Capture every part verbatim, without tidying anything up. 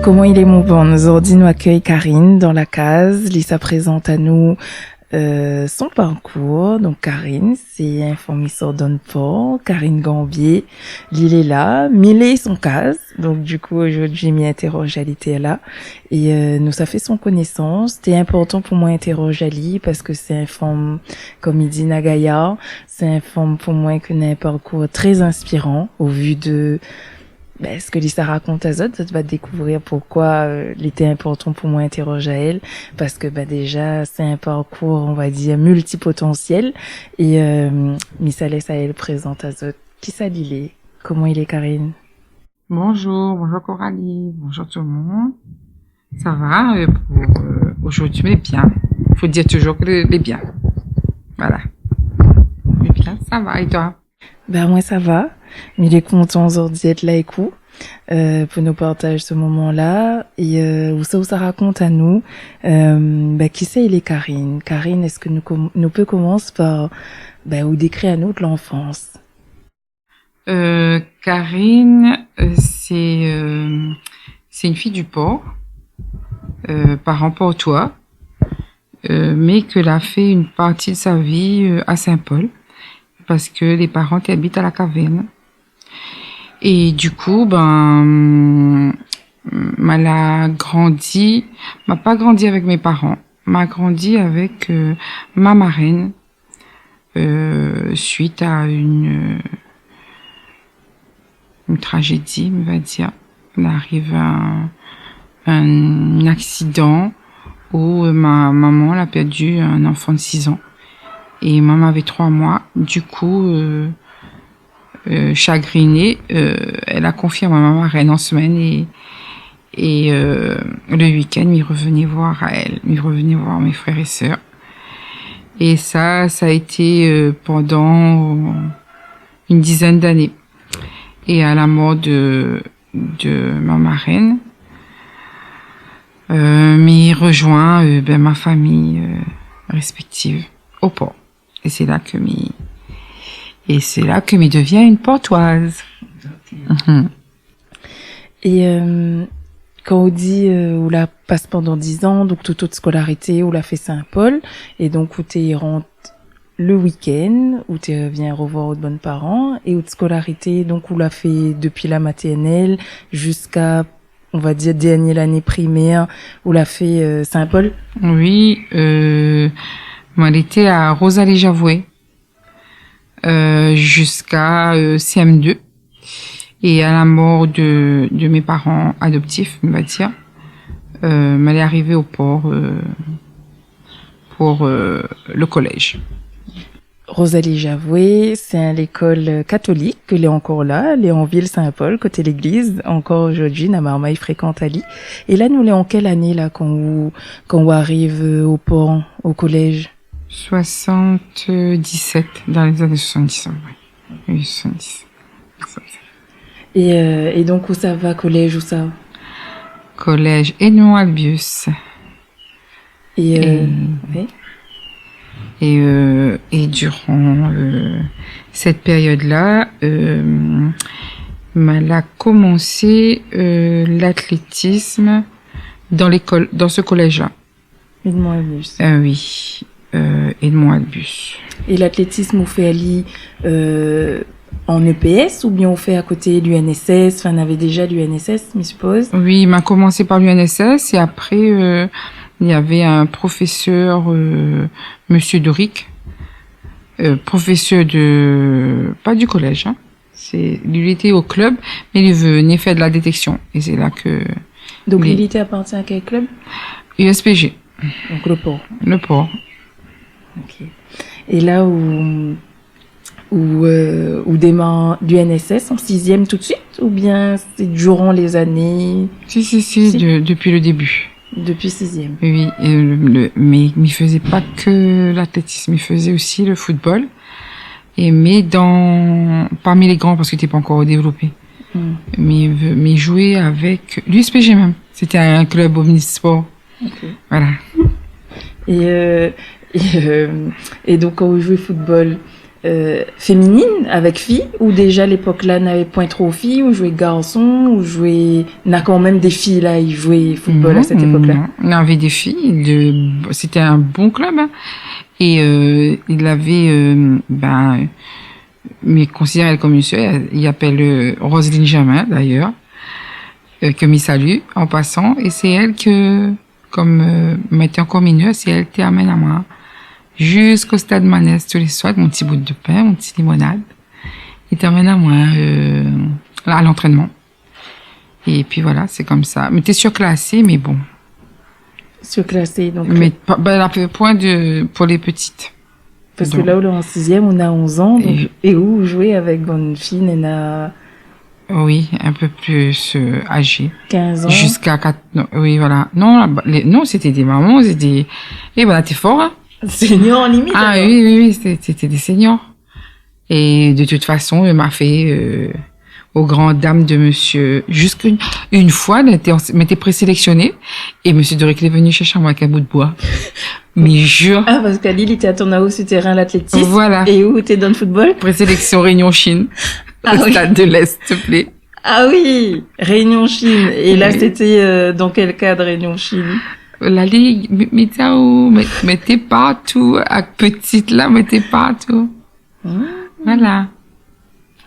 Koman i lé, mon bann ? Zordi nou akèy Karine dan la kaz. Li sa prézant anou, euh, son parkour. Donk Karine, sé in fanm i sort dann Por, Karine Gambier. Li lé la, mi lé son kaz. Donk du kou, zordi mi intéroj ali, té la. É, euh, nou sa fé son konésans. Té inportan pou moin intéroj ali parske sé in fanm, kom i di, nagaya. Sé in fanm pou moin ki néna in parkour trè inspiran o vu de, bin, sak li sa rakont azot. Zot va dékouvrir poukoi, euh, li té inportan pou moin intéroj aèl. Parske, bin, déza, sé in parkour, on va dir, miltipotansièl. É, euh, mi sa lès aèl prézant azot kisa li lé, koman i lé, Karine. Bonjour, bonjour Coralie, bonjour tout le monde. Ça va, euh, pour, euh, aujourd'hui, mais bien. Faut dire toujours que les, les bien. Voilà. Mais bien, ça va, et toi ? Bin, moin sa va. Mi lé kontan zordi èt la èk ou, euh, pou nou partaz se moman-la. É, euh, ou sa, ou sa rakont anou, euh, bin, kisa i lé Karine ? Karine, èske nou kom-, nou pé komans par, bin, ou dékrir anou out lanfans ? Euh, Karine, euh, c'est, euh, c'est une fille du Port, euh, parents portois, euh, mais que l'a fait une partie de sa vie, euh, à Saint-Paul, parce que les parents habitent à la Caverne. Et du coup, ben, ma la grandi, ma pas grandi avec mes parents, ma grandi avec, euh, ma marraine, euh, suite à une, euh, une tragédie, on va dire. Il arrive un, un accident où, euh, ma maman, elle a perdu un enfant de six ans. Et maman avait trois mois. Du coup, euh, euh, chagrinée, euh, elle a confié à ma marraine en semaine et, et, euh, le week-end, mi revenais voir à elle, mi revenais voir mes frères et sœurs. Et ça, ça a été, euh, pendant une dizaine d'années. Et à la mort de, de ma marraine, euh, mi rejoins, euh, ben, ma famille, euh, respective au Port. Et c'est là que mi, et c'est là que mi deviens une Portoise. Mhm. É, euh, kan ou di, euh, ou la pas pandan diz an, donk tout, tout out skolarité ou la fé Saint-Paul, é donk ou té i rant le week-end, ou té i vien revoir out bann paran, é out skolarité, donk ou la fé dopi la maternèl ziska, on va dir, dernié lané primèr, ou la fé, euh, Saint-Paul ? Oui, euh, moin lété à Rosalie-Javoué, euh, jusqu'à, euh, C M deux. Et à la mort de, de mes parents adoptifs, on va dire, euh, ma lé arrivé au Port, euh, pour, euh, le collège. Rosalie-Javoué, sé in lékol, euh, katolik, lé ankor la, lé an vil Saint-Paul, koté légliz, ankor zordi, na marmay i frékant ali. É la, nou lé an kèl ané la, kan ou, kan ou ariv, euh, au Port, au collège ? Soixante-dix-sept, dans les années soixante-dix, ouais. Oui, soixante-dix. É, euh, é donk, ousa ou sava, kolèz, ousa ? Kolèz Edmond Albius. É, euh, é, oui. É, euh, é durant, euh, cette période-là, euh, ma la komansé, euh, l'athlétisme dans l'école, dans ce collège-là. Edmond Albius. Ah oui, euh, Edmond Albius. É l'athlétisme, ou fé ali, euh, an E P S oubien ou fé a koté l'U N S S ? Enfin, navé déza l'U N S S, mi sipoz. Oui, ma komansé par l'U N S S é apré, euh, il y avait un professeur, euh, monsieur Doric, euh, professeur de, pas du collège, hein, Sé, li lété o klub, mé li vené fé de la déteksion. É sé la ke... Donk, li, li té apartien a kèl klub ? U S P G. Donk, le Port. Le Port. Ok. É la ou, ou, euh, ou démar l'U N S S an sizièm tout de suite, oubien sé durant les années ? Si, si, si, si. De-, depuis le début. Depuis sixième. Oui, et le, le, mais, mais mi fé pa ke l'athlétisme, mi fé osi le football. Et, mais dans, parmi les grands, parce que t'es pas encore développé. Hmm. Mais, mais jouer avec l'U S P G même. C'était un club omnisport. Ok. Voilà. Et, euh, et, euh, et donc, quand vous jouez football, euh, féminine, avèk fi, ou déja lépok la, navé poin tro fi, ou zoué garson, ou zoué, na kan mèm dé fi la, i zoué football à cette époque-là ? Non, non, navé dé fi, de, c'était un bon club, hein. Et, euh, il avait, euh, ben, mi konsidèr èl kom une sœur, i apèl, euh, Roselyne Germain, d'ailleurs, euh, ke mi salu en passant, et c'est elle que, kom, euh, mi té ankor minèr, sé èl té amenn amoin ziska stad Manès tou lé soir, mon ti bout de pin, mon ti limonad. Li té amenn amoin, euh, à l'entraînement. Et puis voilà, c'est comme ça. Mi té surklasé, mé bon. Surklasé, donk. Mé pa, ben, la, poin de, pou lé ti. Parske la, ou lé an sizièm, ou na onz an, donk, é ou zoué avèk bann fi néna... Oui, un peu plus, euh, âgées. Kinz an. Jusqu'à quatre, non, oui, voilà. Non, là-bas, les, non, c'était des mamans, c'était, eh ben, là, t'es fort, hein. Senior limite, alors. Ah oui, oui, oui, c'était, c'était des seniors. Et de toute façon, euh, m'a fait, euh, aux grandes dames de monsieur, jusqu'une, une fois, mi té, mi té présélectionné, et monsieur Doric lé venu chercher amoin avèk in bout boi. Mi jur. Ah, parske li, li té atann aou su térin latlétis. Voilà. É ou té dan football ? Présélection Réunion Chine. Ah oui. Au stade de l'Est, s'il te plaît. Ah oui, Réunion Chine. Et là, c'était, euh, dans quel cadre, Réunion Chine ? La ligue, mi, mi té aou, mi, mi té partou, avèk ti la, mi té partou. Hmm. Voilà.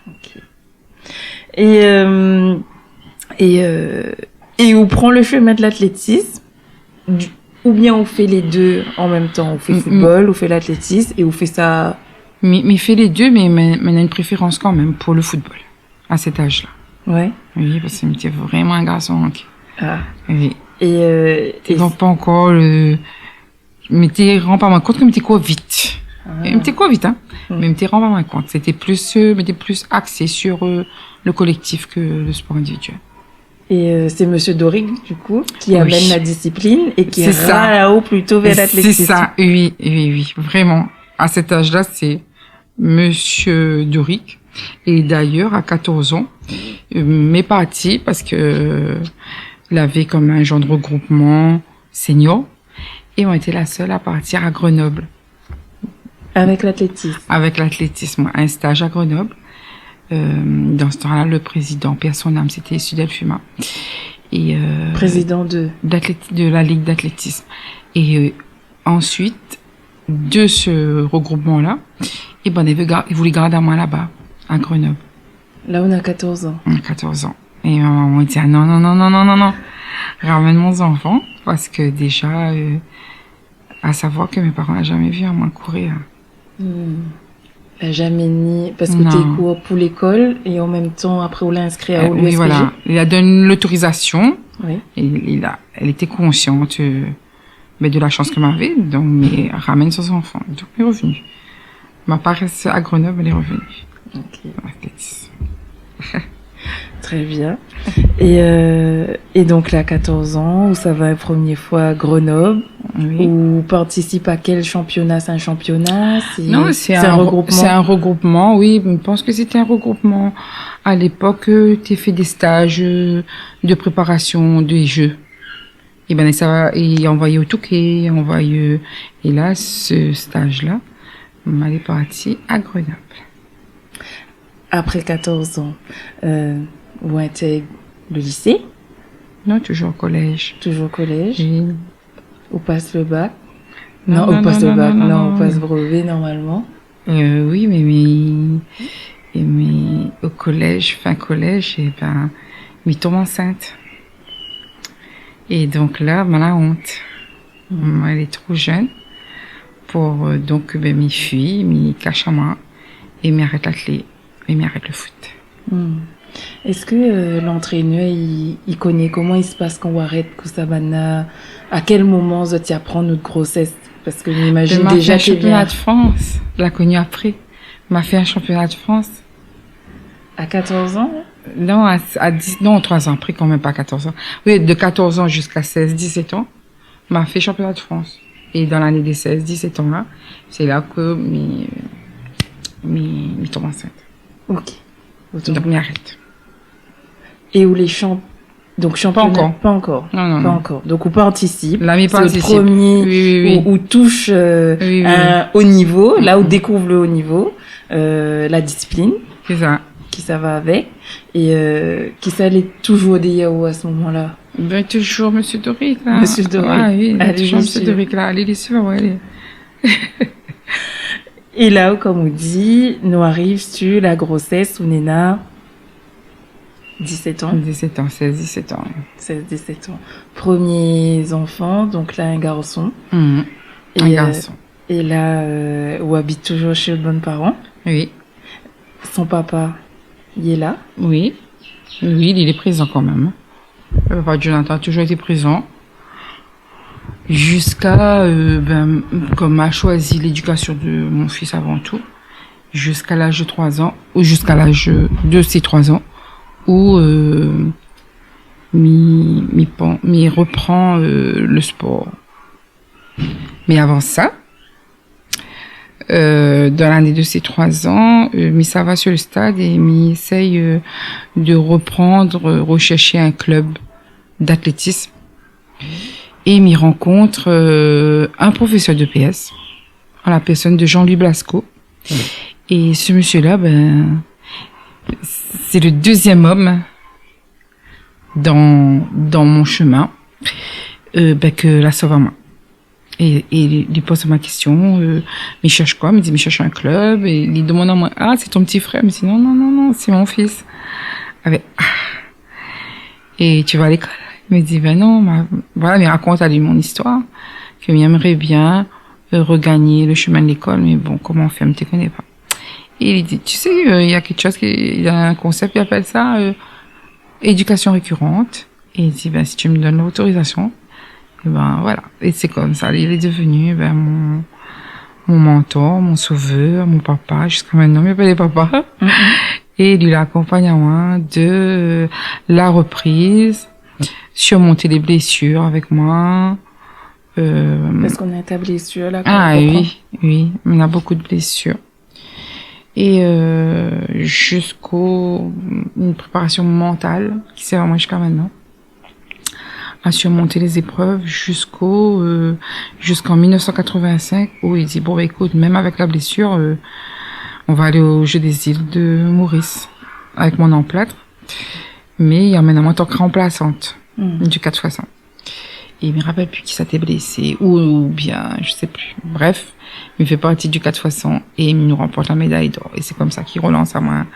Ok. Et, euh, et, euh, et ou pran le chemin de l'athlétisme, du, oubien ou fé les deux en même temps, ou fé football, ou fé l'athlétisme, et ou fé sa... Mi, mi fé les deux, mé, mé, mé mi na une préférence quand même pour le football, à cet âge-là. Ouais. Oui, parske mi té vréman in garson, ok. Ah. Oui. Et, euh, té pa ankor le, mi té rann pa moin kont ke mi té kour vit. Ah. Mi té kour vit, hein. Mm. Mé mi té rann pa moin kont. C'était plus, euh, mi té plus axé sur, euh, le collectif que le sport individuel. Et, euh, c'est monsieur Doric, du coup, qui amène la discipline et qui rale aou plutôt vers l'athlétisme. C'est ça, oui, oui, oui, vraiment. À cet âge-là, c'est monsieur Doric. Et d'ailleurs, à quatorze ans, euh, mi lé parti parske, euh, lavé kom in genre de regroupement senior. Et on était la seule à partir à Grenoble. Avec l'athlétisme. Avec l'athlétisme, un stage à Grenoble. Euh, dans ce temps-là, le président, paix à son âme, c'était Sudel Fuma. Et, euh, président de ? D'athléti-, de la ligue d'athlétisme. Et, euh, ensuite, de ce regroupement-là, eh ben, li voulé gar-, li voulé gard amoin là-bas, à Grenoble. La ou na quatorze ans. À quatorze ans. Et ma maman di, ah non, non, non. Ramèn mon zanfan, parske déjà, euh, à savoir que mes parents n'ont jamais vu amoin courir. Hmm. La zamé ni, parske té kour pou lékol é an mèm tan, apré, ou la inskri aou, euh, oui, l'U S P G. Voilà. Li la donn l'autorisation. Oui. Et il a, elle était consciente, euh, ben, de la chance que m'avé, donk, mi ramèn son zanfan. Donk, mi lé revenu. Ma pa rès à Grenoble, mi lé revenu. Ok. Voilà, c'était ça. Très bien. Et, euh, et donc là, quatorze ans, ou sava in premié foi à Grenoble, oui, ou partisip à quel championnat ? C'est un championnat, c'est, non, c'est un regroupement ? C'est un regroupement, oui. Je pense que c'était un regroupement. À l'époque, euh, té fé des stages, euh, de préparation des Jeux. Et ben, sa, i anvoy aou Touquet, i anvoy, euh, et là, ce stage-là, ma lé parti à Grenoble. Après quatorze ans, euh, ou intègre le lycée ? Non, toujours au collège. Toujours au collège ? Oui. Ou passe le bac ? Non, non, ou passe le bac, non, ou passe brevet normalement. Euh, oui, mais, mais, mais au collège, fin collège, eh ben, mi tonm ansint. Et donc là, ben, la honte. Mm. Moin lé tro jeune pou, euh, donk, ben, mi fui, mi kash amoin, é mi arèt l'atlé, é mi arèt le foot. Mm. Èske, euh, l'entraîneur, li, li koné koman i spas kan ou arèt, kosa banna, à quel moment zot i aprann out grosès ? Parske mi imazine déja ke... Ben, ma fé in championnat de France, la koni apré. Ma fé in championnat de France. À quatorze ans ? Non, à, à dix, non, trois ans après, quand même pas quatorze ans. Oui, de quatorze ans jusqu'à seize, dix-sept ans. Ma fé championnat de France. Et dans l'année des seize, dix-sept ans là, c'est là que mi, mi, mi tonm ansint. Ok. Donk, mi arèt. Et ou lé champ-, donc championnat... Pas encore. Pas encore. Non, non, non. Pas encore. Donc, ou partisip. La, mi partisip. C'est le premier... Oui, oui, oui. Ou, ou touche, euh, oui, oui, un haut niveau, là, ou découvre le haut niveau. Euh, la discipline. Sé sa. Ki sa va avèk. É, euh, kisa lé toujour dèrièr ou a se moman-la ? Ben, toujour Monsieur Doric, la. Monsieur Doric. Ah oui, la, toujour Monsieur Doric, la. Alé, lé sir, ouais, alé. É la, konm ou di, nou ariv su la grosès ou néna disèt an. Disèt an, sèz, disèt an. Sèz, disèt an. Promié zanfan, donk la, in garson. Mhm. In garson. É la, euh, ou abit toujour shé out bann paran. Oui. Son papa, li lé la ? Oui. Oui, li lé prézan kanmèm. Le papa de Jonathan a toujours été présent. Jusqu'à, euh, ben, konm ma shoizi l'éducation de mon fils avant tout, jusqu'à l'âge de trois ans, ou jusqu'à l'âge de ses trois ans, où, euh, mi, mi pran, mi repran, euh, le sport. Mé avan sa, euh, dan l'ané de ses trois ans, euh, mi sava su le stad é mi éséy, euh, de reprann, euh, reshèrsh in klub d'atlétism. É mi rankont, euh, in profésèr de P S, an la pèrsone de Jean-Louis Blasco. É se mésyé-la, ben, sé le dezièm om dan, dan mon shemin, euh, ben, ke la sov amoin. É, é li, li poz amoin la késtion, euh, mi shèrsh koi ? Mi di, mi shèrsh in klub. É li domann amoin, ah, sé ton ti frèr ? Mi di, non, non, non, non, sé mon fis. Ah ben, ah. Et tu vas à l'école ? Mi di, ben non, ma, voilà, mi rakont ali mon istoir, ke mi èmré bien, euh, regagné le shemin de lékol, mé bon, koman fé, mi té koné pa. É li di, tu sais, euh, il y a quelque chose qui, il y a un concept, ils appellent ça, euh, éducation récurrente. Et il dit, ben, si tu me donnes l'autorisation, et ben, voilà. Et c'est comme ça, il est devenu, ben, mon, mon mentor, mon sauveur, mon papa. Jusqu'à maintenant, mi apèl papa. Mhm. Et il accompagne à moi de la reprise, surmonter les blessures avec moi. Euh, Parce qu'on a ta blessure, là, qu'on comprend. Ah oui, oui, on a beaucoup de blessures. Et, euh, jusqu'au, une préparation mentale qui sert à moi jusqu'à maintenant, à surmonter les épreuves jusqu'au, euh, jusqu'en mille neuf cent quatre-vingt-cinq, où il dit, bon, bah, écoute, même avec la blessure, euh, on va aller aux Jeux des Îles de Maurice avec mon emplâtre, mais il emmène à moi en tant que remplaçante du quatre soixante. É mi rapèl pi kisa té blésé, ou, ou bien, je sais plus. Bref, mi fé parti du quatre fois cent é nou ranport la méday d'or. É sé konmsa ki relans amoin,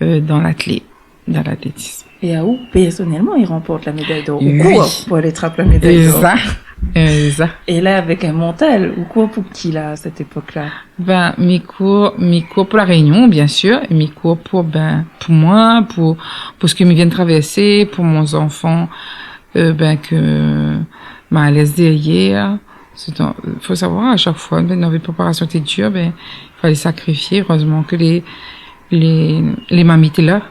euh, dan l'atlé, dan l'atlétism. É aou, pèrsonèlman, i ranport la méday d'or. Ou kour pou alé trap la méday d'or. Wi. Égzak. Égzak. É la, avèk in mantal, ou kour pou ki la, a sèt épok-la ? Ben, mi kour, mi kour pou La Rényon, bien sir, é mi kour pou, ben, pou moin, pou, pou sak mi vien travèrsé, pou mon zanfan, euh, ben, ke ma lès dèryèr. Sé tan, fo savoir, a shak foi, ben, dan lé préparasion té dir, ben, falé sakrifié. Erèzman ke lé, lé, lé mami té la.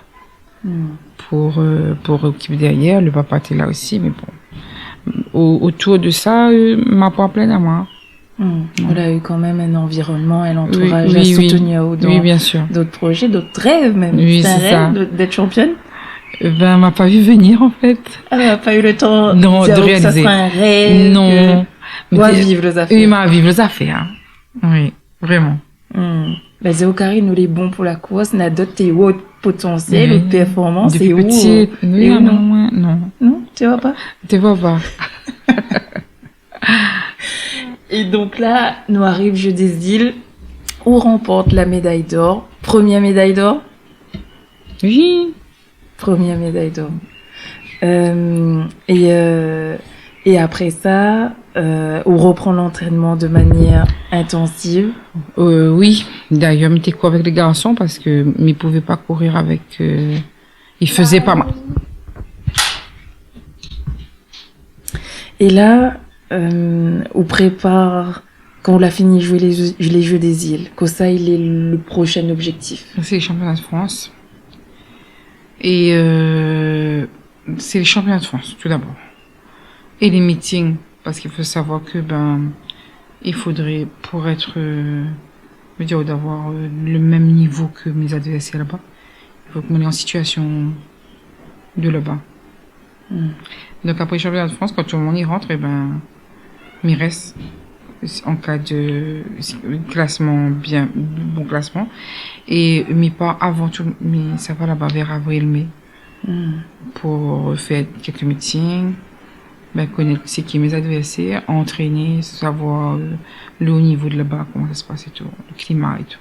Hmm. Pou, euh, pou okipé dèryèr, le papa té la osi, mé bon. O-, otour de sa, euh, ma pa plinn amoin. Hmm. Ouais. Ou la u kanmèm in anvironman, in antouraz a soutenir aou dan dot projé, dot rèv mèm. Wi, wi, wi, bien sir. Wi, sé sa. Sé in rèv de, d'èt shanpione ? Ben, ma pa vu venir, an fèt. Ah, ma pa u le tan de dir aou ke sa sra in rèv, ke... Non, de réalizé. Non. Mé ou té viv lé zafèr. Wi, ma viv lé zafèr, in. Wi. Vréman. Hmm. Ba, Zéo Kari, nou lé bon pou la kours, na dot té o potansièl, o pèrformans, é ou, euh, é ou non. Wi. Dopi piti, wi, non. Non, non, non. Non, té voi pa ? Té voi pa. É donk la, nou ariv Jeux des Îles, ou ranport la méday d'or, promié méday d'or ? Wi. Promié méday d'or. Euh, é, euh, é apré sa, euh, ou repran l'antrènman de manièr intansiv ? Euh, wi. Dayèr, mi té kour avèk lé garson parske mi pouvé pa kourir avèk, euh, i fézé pa mal. É la, euh, ou prépar, kan ou la fini zoué lé, lé Jeux des Îles, kosa i lé le proshin objèktif ? Sé lé shanpiona de Frans. É, euh, sé lé shanpiona de Frans, tou dabor. É lé meeting, parske i fo savoir ke, ben, i fodré, pou èt, euh, mi vé dir, d'avoir, euh, le mèm nivo ke mé advèrsèr laba, i fo ke moin lé an sitiasion de laba. Hmm. Donk apré shanpiona de Frans, kan tout le moun i rant, é ben, mi rès. an ka de klasman bien, bon klasman. É mi par avan tou, mi sava laba vèr avril, mé, pou fé kèk meeting, bin, konèt sé ki mé advèrsèr, antréné, savoir, euh, le haut niveau de laba, koman sa i spas é tou, le klima é tou.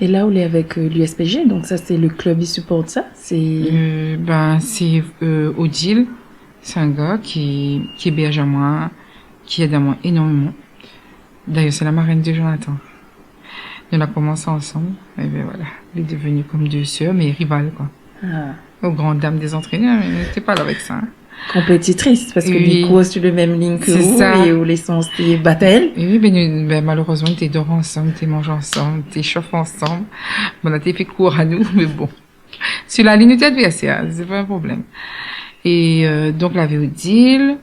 É la ou lé avèk, euh, l'U S P G, donk sa sé le klub i siport sa, sé... Euh, bin, sé, euh, Odile, sé in gar ki, ki ébèrz amoin, ki èd amoin énormeman. Dayèr sé la marèn de Jonathan. Nou la komans ansanm, é bin voilà, nou lé devni kom dé sèr, mé rival, koi. Ah. Aux grandes dames des entraîneurs, mé nou té pa la avèk sa, hein. Konpétitris, parske li kour su le mèm lign ke ou, é ou lé sansé bat aèl. Oui, bin, nou, bin, malérezman, nou té dor ansanm, nou té manz ansanm, nou té shof ansanm. Bon, la té fé kour anou, mé bon. Su la lign, nou té advèrsèr, sé pa in problèm. É, euh, donk, lavé Odile,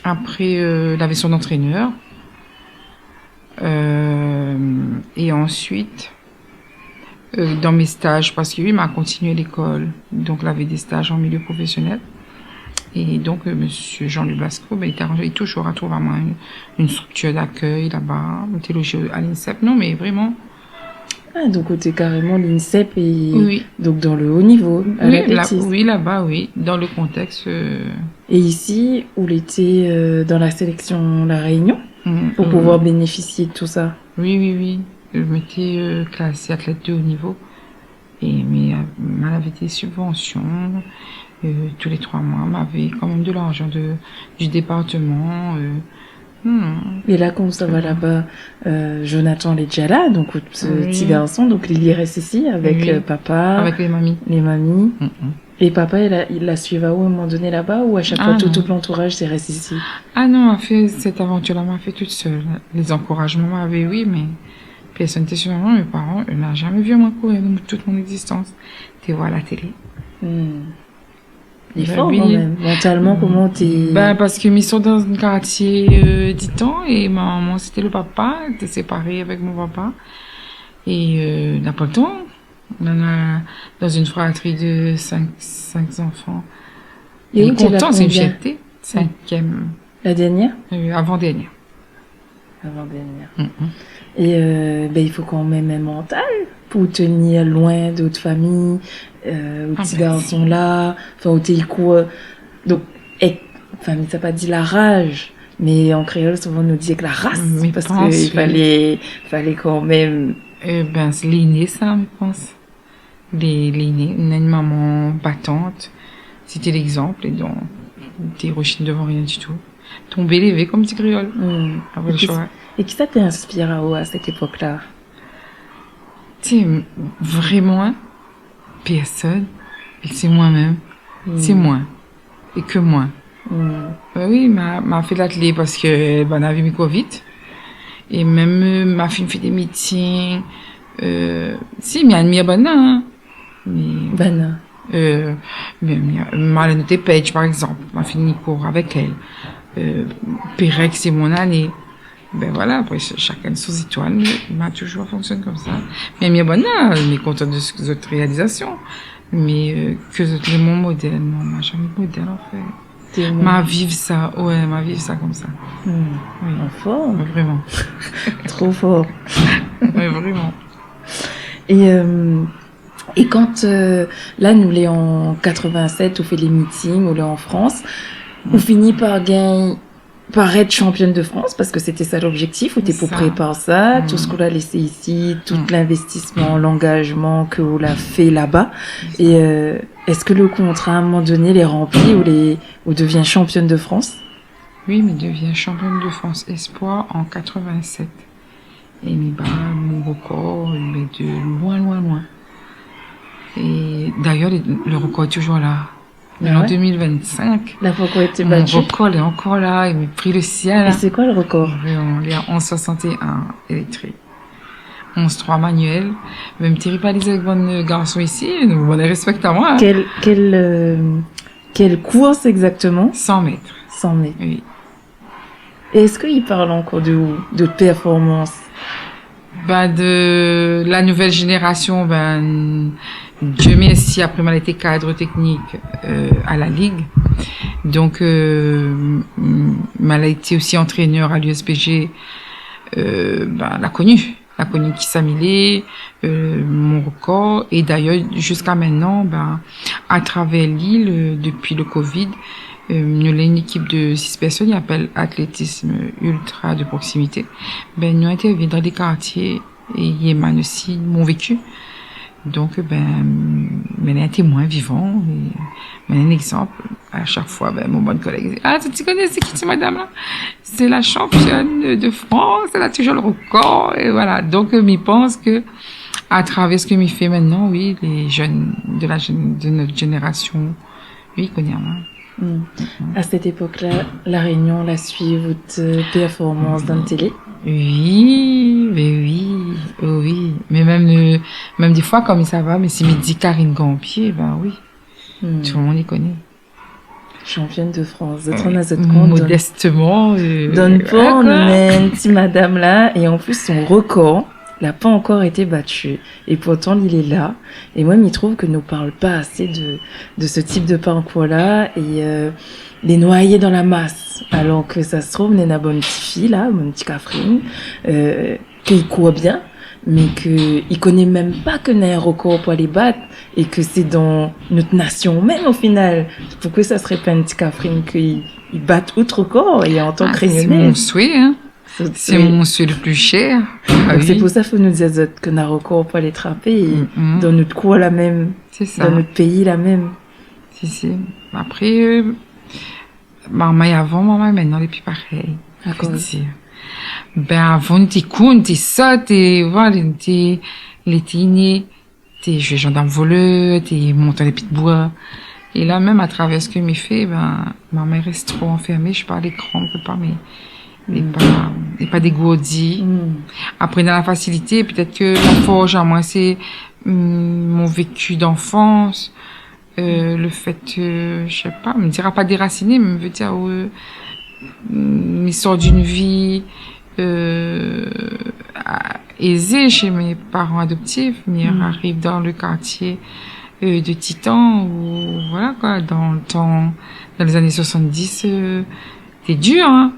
apré, euh, lavé son antrénèr. Euh, é ansuit, euh, dan mé staj, parske oui, ma kontinié lékol, donk lavé dé staj an milié profésionèl. É donk, euh, mésyé Jean-Louis Blasco, bin, li té aranz, li touzour artrouv amoin in, in striktir d'akèy laba, mi té lojé a l'INSEP. Non, mé vréman. Ah, donk ou té karéman l'INSEP é donk dan le haut niveau, a l'athlétisme. Oui, laba, oui, dan le kontèks, euh. É isi, ou lété, euh, dan la séléksion La Réunion pou pouvoir bénéfisié de tout sa. Oui, oui, oui. Mi té, euh, klasé atlèt de haut niveau. É, mé, euh, ma lavé dé sibvansion, euh, tou lé troi moi, mavé kan mèm de larzan de, du départeman, euh, non, non. É la, kan ou sava laba, euh, Jonathan lé déza la, donk, out, euh, ti garson, donk li, li rès isi avèk, euh, papa, avèk lé mami. Lé mami. Mm, mm. É papa, li la, li la suiv aou a in moman doné laba, ou a shak foi tout, tout lantouraz té rès isi ? Ah non, ma fé sèt avantir-la, ma fé tout sèl. Lé zankourazman, mavé, oui, mé pèrsone té suiv amoin, mé paran, euh, la zamé vi amoin kour, donk, tout mon égzistans. Té voi la télé. Hmm. Lé for kan mèm. Mantalman, koman té... Bin, parske mi sort dan in kartié, euh, ditan, é ma momon, sété le papa, té séparé avèk mon papa. É, euh, na pa le tan. Nou lé dan in fratri de sink, sink zanfan. É ou té la konbien ? Lé kontan, sé in fièrté. Sinkièm. La dèrnièr ? Euh, avan-dèrnièr. Avan-dèrnièr. Mm, mm. É, euh, bin, i fo kan mèm in mantal pou tenir loin de out fami, euh, out ti garson la, anfin, ou té i kour, donk, èk, anfin, mi sa pa di la raj, mé an kréol, souvan nou di èk la ras, parske i falé, falé kan mèm. Eh bin, sé l'inné sa, mi pans. Lé, lé, lé, néna in momon batant, sété légzanp, é donk, té i rochine dovan rien ditou. Tonbé, lévé, kom di kréol. Hmm. Apré le shoi. É kisa té inspir aou a sèt épok-la ? Té, vréman, hein, pèrsone, é sé moin mèm. Hmm. Sé moin. É ke moin. Hmm. Bin oui, ma, ma fé latlé parske banna la vi mi kour vit. É mèm, euh, ma fine fé dé meeting. Euh, si, mi admir banna, hein. Mé, banna. Euh, mé, mé, Marlène Otepec, par égzanp, ma fine kour avèk èl. Euh, Pérec, sé mon ané. Bin voilà, apré, sh-, shakinn son zétoil, mé ma touzour fonksionn konmsa. Mé, mé banna, mi lé kontan de sak zot réalizasion. Mé, euh, ke zot lé mon modèl, non, ma zamé modèl, an fèt. Té mon... Ma viv sa, ouais, ma viv sa konmsa. Hmm. Oui. An form. Vréman. Tro for. Ouais, vréman. É, euh, é kan, euh, la, nou lé an quatre-vingt-sept, ou fé lé meeting, ou lé an Frans, ou fini par gingn par èt championne de France, parske sété sa lobzéktif, ou té pou prépar sa, tout sak ou la lésé isi, tout l'investisman, l'angazman ke ou la fé laba. É, euh, èske le kontra, a in moman doné, lé ranpli, ou lé, ou devien championne de France ? Oui, mi devien championne de France espoir an quatre-vingt-sept. É mi bat mon rekor, mé de loin, loin, loin. É dayèr, le, le rekor lé touzour la. Ah ouais ? Mé an deux mille vingt-cinq, la pankor été bati. Mon rekor lé ankor la, é mi pri le sièl. É sé koi le rekor ? Lé a onze soixante et un électrique. Onze trois manuel. Mèm mi té rivaliz avèk bann garson isi, donk bann i rèspèk amoin, hein. Kèl, kèl, euh, kèl kours égzaktoman ? Cent mètres. Cent mètres. Oui. Èske i parl ankor de ou, de pèrformans ? Bin, de la nouvèl zénérasion, bin, Dieu merci, apré ma la été kad teknik, euh, a la Ligue. Donk, euh, m-, ma la été osi antrénèr a l'U S P G, euh, ben, la koni. La koni kisa mi lé, euh, mon rekor. É dayèr, ziska mintnan, ben, atravèr li, euh, dopi le covid, euh, nou lé in ékip de sis pèrsone, i apèl Athlétisme Ultra de Proximité. Ben, nou intèrvien dan dé kartié é i émane osi mon véki. Donk, ben, mi lé in témoin vivan, é mi lé in égzanp. A shak foi, ben, mon bann kolèg i di : « Ah, ou koné sé ki, sé madam-la ? Sé la shanpione de Frans, èl la touzour le rekor. » É voilà. Donk, euh, mi pans ke, atravèr sak mi fé mintnan, oui, lé jenn de la jén-, de nout zénérasion, oui, i koné amoin. Hmm. A sèt épok-la, La Rényon la suiv out pèrformans dan la télé ? Oui, mé oui, oh oui. Mé mèm, euh, mèm défoi, konm sa va, mé si mi di Karine Gambier, ben oui. Hmm. Tout le moun i koné. Shanpione de Frans. Zot i rann azot kont, modèsteman, euh, dan nout port, voilà, koi, nou néna in ti madam la, é an plis, son rekor la pa ankor été bati. É pourtan, li lé la. É moin, mi trouv ke nou parl pa asé de, de se tip de parkour-la. É, euh, lé noyé dan la mas. Alor ke sa se trouv, néna bann ti fi la, bann ti kafrine, euh, ke i kour bien, mé ke i koné mèm pa ke néna in rekor pou alé bat, é ke sé dan nout nasion mèm, o final. Poukosa sa sré pa in ti kafrine ke i, i bat out rekor, é an tan ke rényoné ? Ah, sé mon soué, hein. Sé, sé mon soué le pli shèr. Ah oui. Donk, sé pou sa, fo nou di azot ke néna rekor pou alé trapé, é dan nout koin la mèm, sé sa, dan nout péi la mèm. Si, si. Apré, euh, marmay avan, marmay mintnan, lé pi parèy. Akoz ? Fo dir. Ben, avan, nou té kour, nou té sot, é voilà, nou té, nou té iné, té zoué zandarm volèr, té mont dan lé pié d'boi. É la, mèm atravèr sak mi fé, ben, marmay i rès tro anfèrmé, mi sé pa, lékran, mi pé pa, mé, é pa, é pa dégourdi. Apré, dan la fasilité, pétèt ke la forz amoin, sé, mm, mon véki d'anfans, euh, le fèt, euh, mi sé pa, mi dira pa dérasiné, mé mi vé dir, euh, mi sort d'in vi, euh, a-, ézé shé mon paran adoptif, mi ariv dan le kartié, euh, de Titan, ou voilà koi, dan le tan, dan lé zané soisann-dis, euh, Té dir, hein.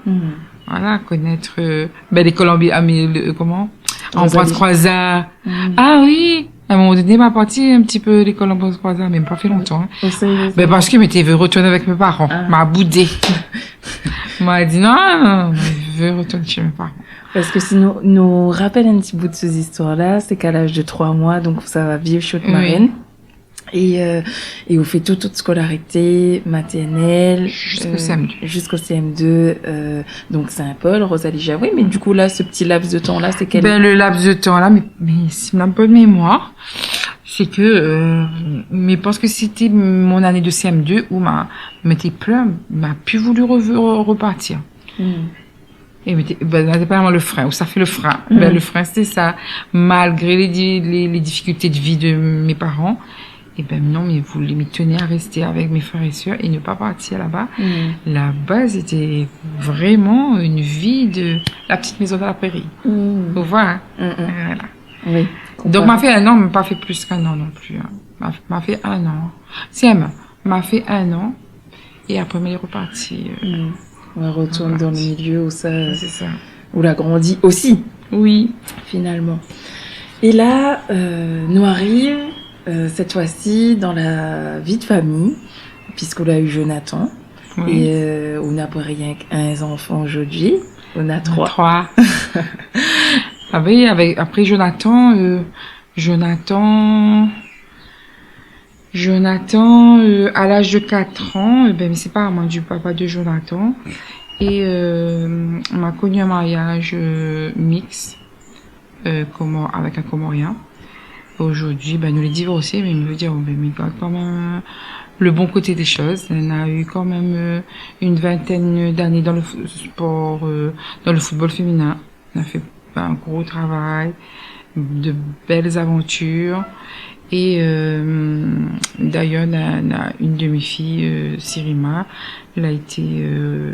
Voilà, konèt, euh, ben, lékol Anbi-, ah, mé le, euh, koman ? Rosalie. Ambroise Croizat. Ah oui, a in moman doné, ma parti in ti pé lékol Ambroise Croizat, mé pa fé lontan, hein. Ben, parske mi té vé rotourn avèk mon paran. Ma boudé. Ma di : « Non, non, non, mi vé rotourn shé mon paran. » Parske si nou, nou rapèl in ti bout de sé zistoir-la, sé k'a laz de troi moi, donk sa va viv shé out marèn. É, euh, é ou fé tout, tout skolarité, matèrnèl, ziska, euh, C M deux. Ziska C M deux, euh, donk Saint-Paul, Rosalie Jaoui. Mé du kou, la, se ti laps de tan-la, sé kèl ? Ben, le laps de tan-la, mé, mé si ma bone mémoir, sé ke, euh, mé parske sété mon ané de C M deux ousa ma, ma té plin, ma pi voulu re-, re-, repartir. É mi té, ben, la, sé pa vréman le frin, ousa fé le frin. Ben, le frin, sété sa. Malgré lé di-, lé, lé difikilté de vi de mon paran, é ben, non, mi voulé, mi tné a rèsté avèk mon frèr é sèr é ne pa partir laba. Laba, sété vréman in vi de la petite maison de la prairie. Ou voi, hein ? Oui, donk, ma fé in an, mé pa fé plis k'in an non pli, hein. Ma, ma fé in an. Si, ma, ma fé in an. É apré, mi lé reparti, euh, ma rotourn dan le milié ousa, sé sa, ou la grandi osi. Oui. Finalman. É la, euh, nou ariv, euh, sèt foi-si dan la vi de famiy, piske ou la u Jonathan. Oui. É, euh, ou na pa rienk in zanfan zordi, ou na troi. Troi. Ah oui, avèk, apré Jonathan, euh, Jonathan, Jonathan, euh, a laz de kat an, euh, ben, mi sé pa, moin, di papa de Jonathan. É, euh, ma koni in mariaz, euh, miks, euh, komor-, avèk in Komorien. Zordi, ben, nou lé divorsé, mé mi vé dir, oh, ben, mi gard kanmèm, euh, le bon koté dé shoz. Nou la u kanmèm, euh, in vintèn d'ané dan le fo-, spor, euh, dan le football féminin. Nou la fé in gro travay, de bèl zavantir. É, euh, dayèr, na, na in de mé fiy, euh, Sirima, la été, euh,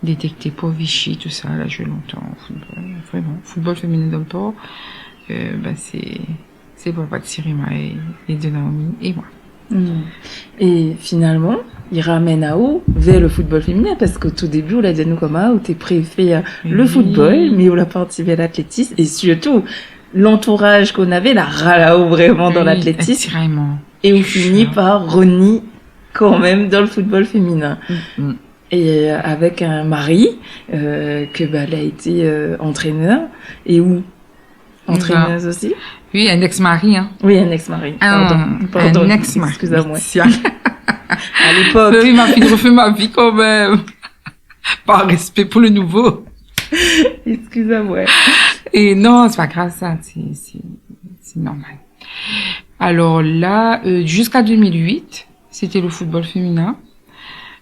détèkté pou Vichy, tousa, la zoué lontan o football. Vréman, football féminin dan le por, euh, ben, sé, sé papa de Sirima é, é de Naomi é moin. É finalman, i ramèn aou vèr le football féminin, parske o tou début, ou la di anou koman ou té préfèr le football, mé ou la parti vèr l'atlétisme, é sirtou, l'antouraz k'ou navé la ral aou vréman dan l'atlétisme. É ou fini par revnir kan mèm dan le football féminin. É, euh, avèk in mari, euh, ke, ba, la été, euh, antrénèr, é ou antrénèz osi ? Oui, in ex-mari, hein. Oui, in ex-mari. Ah, pardon, pardon, in ex-mari. Excusez-moi. À l'époque. Oui, ma fille refait ma vie quand même. Par respect pour le nouveau. Excusez-moi. Et non, c'est pas grave, ça, c'est, c'est, c'est normal. Alors là, euh, jusqu'à deux mille huit, c'était le football féminin.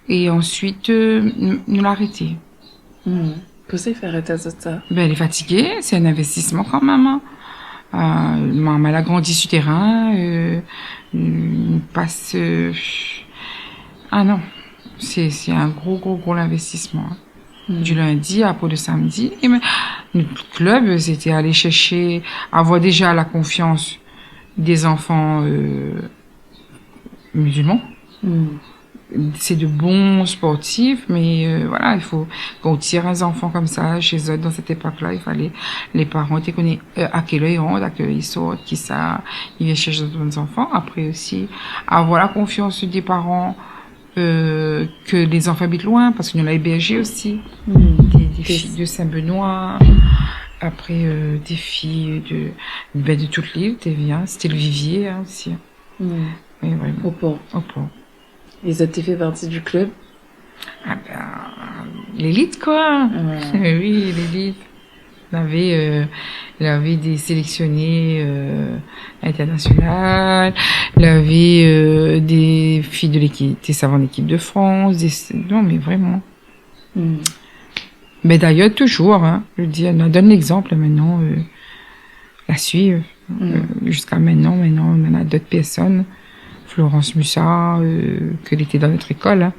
É ansuit, euh, nou, nou la arété. Hmm. Kosa i fé arèt azot sa ? Ben, lé fatigé, sé in investisman kan mèm, hein. Euh, ma, ma la grandi su térin, euh, euh, pas, euh, ah non, sé, sé in gro, gro, gro l'investisman, hein. Hmm. Du lundi, apré le samedi. É mé, nout klub, sété alé shèrshé, avoir déza la konfians dé zanfan, euh, musulman. Hmm. C'est de bons sportifs, mais, euh, voilà, il faut, kan ou tir in zanfan konmsa shé zot, dan sèt épok-la, i falé, lé paran té koné, euh, a kèl èr i rant, a kèl èr i sort, kisa i vien shèrsh zot bann zanfan. Apré osi, avoir la konfians dé paran, euh, ke lé zanfan i abit loin, parske nou la ébèrzé osi. Hmm. Dé, dé fiy de Saint-Benoît, apré, euh, dé fiy de, ben, de tout l'il, té vien, sété le vivier, hein, osi. Hmm. Oui, vréman. O Por. O Por. É zot té fé parti du klub ? Ah ben, lélit, koi. Ouais. Oui, lélit. Navé, euh, navé dé séléksioné, euh, internasional, navé, euh, dé fiy de lékip, té sav an ékip de Frans, dé, non, mé vréman. Hmm. Mé d'ayèr, touzour, hein, je veux dire, nou donn l'exemple maintenant, euh, la suiv, euh, jusqu'à maintenant, maintenant, on a d'autres personnes, Florence Mussard, euh, ke lété dan nout lékol, hein,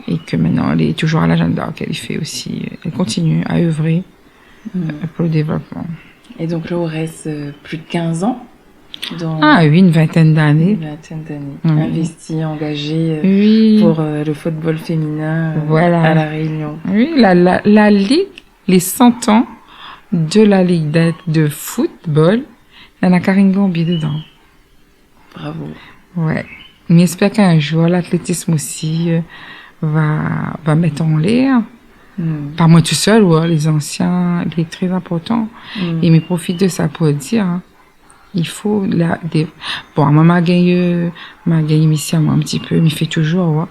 é ke maintenant, èl lé touzour à l'agenda, k'èl i fé osi, èl i kontinié à œuvrer, euh, pour le développement. É donk la, ou rès, euh, plis de kinz an dan... Ah oui, une vingtaine d'années. Une vingtaine d'années. Oui. Investi, angazé, euh, oui, pour, euh, le football féminin, euh, voilà, à La Réunion. Oui, la, la, la ligue, les cent ans de la ligue de, de football, néna Karine Gambier dedan. Bravo. Ouais. Mi èspèr k'in zour, l'atlétisme osi, euh, va, va mèt anlèr. Hmm. Pa moin tousèl, ouais, lé zansien, lé trè inportan. Hmm. É mi profit de sa pou dir, hein, i fo la, dé, bon, amoin, ma gingn, euh, ma gingn inisié amoin in ti pé, mi fé touzour, ouais.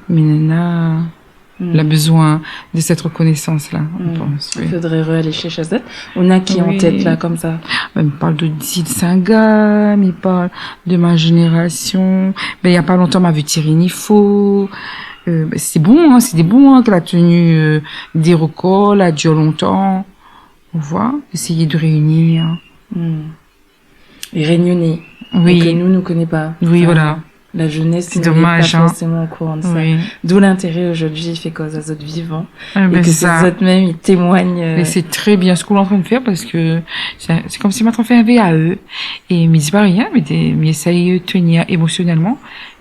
Mé néna, Hmm. la bezoin de sèt rekonésans-la, mi pans, oui. I fodré ralé shèrsh azot. Ou néna ki an tèt la, konmsa ? Ben, mi parl de Dizil Singa, mi parl de ma zénérasion. Ben, na pa lontan, ma vi Thierry Nifo. Euh, ben, sé bon, hein, sé dé bon, hein, k'la tenu, euh, dé rekor, la dir lontan. Ou voi, éséyé de réinir. Hmm. Lé Rényoné. Oui. É ke nou, nou koné pa. Oui, voilà. Enfin, la jeunesse n'est pas forcément au courant de ça. C'est dommage, hein. Oui. D'où l'intérêt aujourd'hui, i fé koz azot vivan. Ah, é ben, ke sé sa. Zot mèm i témoigne, euh. Mé sé trè bien sak ou lé antrin fé, parske sé, sé konmsi ma fé in V A E. É mi di pa rien, mé dé, mi éséy tenir émosionèlman.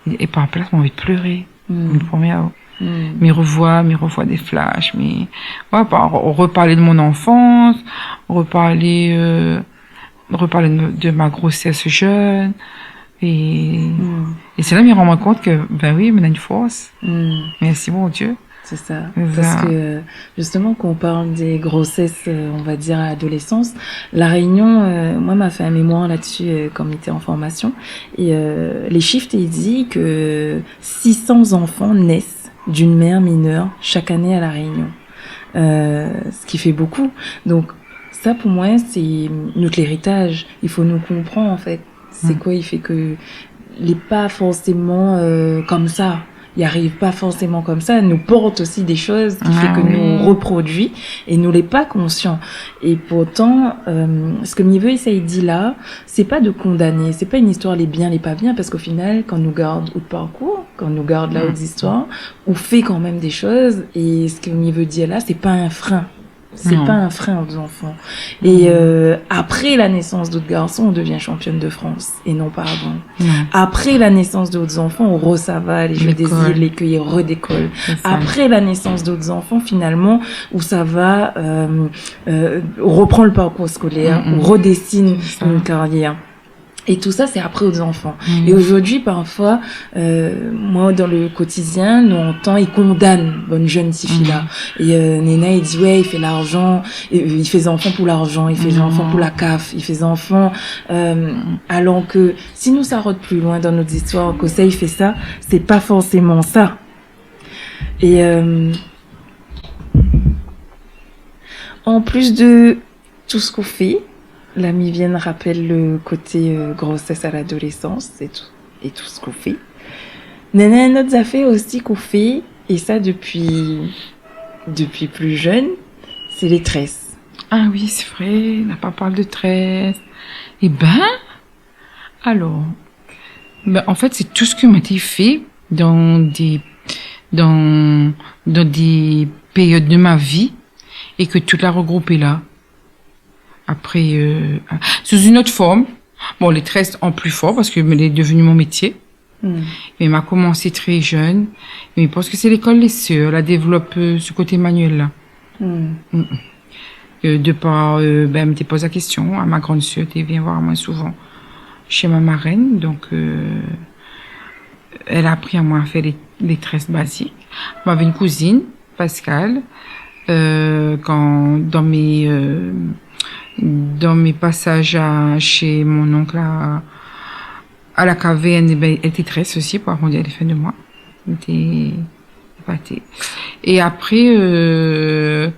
É, é par plas, ma anvi pléré. Hmm. Mi promèt, oh. Hmm. Mi revoi, mi revoi dé flash, mi, ouais, pa, re-, reparl de mon enfance, reparl, euh, reparl de, de ma grossesse jeune. É, hmm, é sé la mi rann amoin kont ke, ben oui, mi néna in fors. Hmm. Mèrsi, mon Dieu. C'est ça. C'est ça. Parce que, euh, justement, quand on parle des grossesses, euh, on va dire à l'adolescence, La Réunion, euh, moi, ma fé in mémoir là-dessus, euh, kan mi té an formasion. É, euh, lé shif i di ke six cents enfants naissent d'une mère mineure chaque année à La Réunion. Euh, ce qui fait beaucoup. Donc, sa, pou moin, sé nout éritaj. I fo nou konpran, an fèt. Sé koi i fé ke lé pa forséman, euh, konmsa. I ariv pa forséman konmsa. Nou port osi dé shoz ki fé ke nou reprodui é nou lé pa konsian. É pourtan, euh, sak mi vé éséy di la, sé pa de kondané, sé pa in istoir lé bien, lé pa bien, parske o final, kan nou gard out parkour, kan nou gard la, out zistoir, ou fé kan mèm dé shoz, é sak mi vé dir la, sé pa in frin. C'est pas un frein aux enfants. Et, euh, après la naissance d'autres garçons, on devient championne de France, et non pas avant. Après la naissance d'autres enfants, on resava les jeux des îles et qu'il redécolle. Après la naissance d'autres enfants, finalement, ou sava, euh, euh, reprendre le parcours scolaire, ou redessine une carrière. Et tout ça, c'est après aux enfants. Et aujourd'hui, parfois, euh, moi, dans le quotidien, nou antann, i kondann bann jenn tifi la. Et, euh, néna i di, ouais, i fé larzan, euh, i fé zanfan pou larzan, i fé zanfan pou la kaf, i fé zanfan, euh, alors que si nou sa rod plus loin dans notre histoire, kosa i fé sa, c'est pas forcément ça. Et, euh, en plus de tout sak ou fé, la mi vien rapèl le koté, euh, grossesse à l'adolescence et tout, et tout sak ou fé. Néna in ot zafèr osi k'ou fé, é sa depuis, depuis plus jeune, c'est les tresses. Ah oui, c'est vrai, na pa parl de tresses. Eh ben, alors, ben, en fait, c'est tout ce que ma té fé dans des, dans, dans des périodes de ma vie et que tout la regroupé la. Après, euh, sous une autre forme. Bon, les tresses en plus fort parce que lé devenu mon métier. Hmm. Mé ma komansé très jeune. Mé mi pans ke sé lékol lé sèr la dévlop, euh, ce côté manuel la. Hmm. Mm, mm. Euh, de par, euh, ben, mi té poz la késtion à ma grande sœur, té vien voir amoin souvan chez ma marraine. Donc, euh, elle a appris amoin à faire les, les tresses basiques. Mavé une cousine, Pascal, euh, kan, dans mes, euh, dans mes passages à, chez mon oncle à, à la caverne, eh ben, elle était tresse aussi pour arrondir les fins de mois. Té épaté. Et après, euh,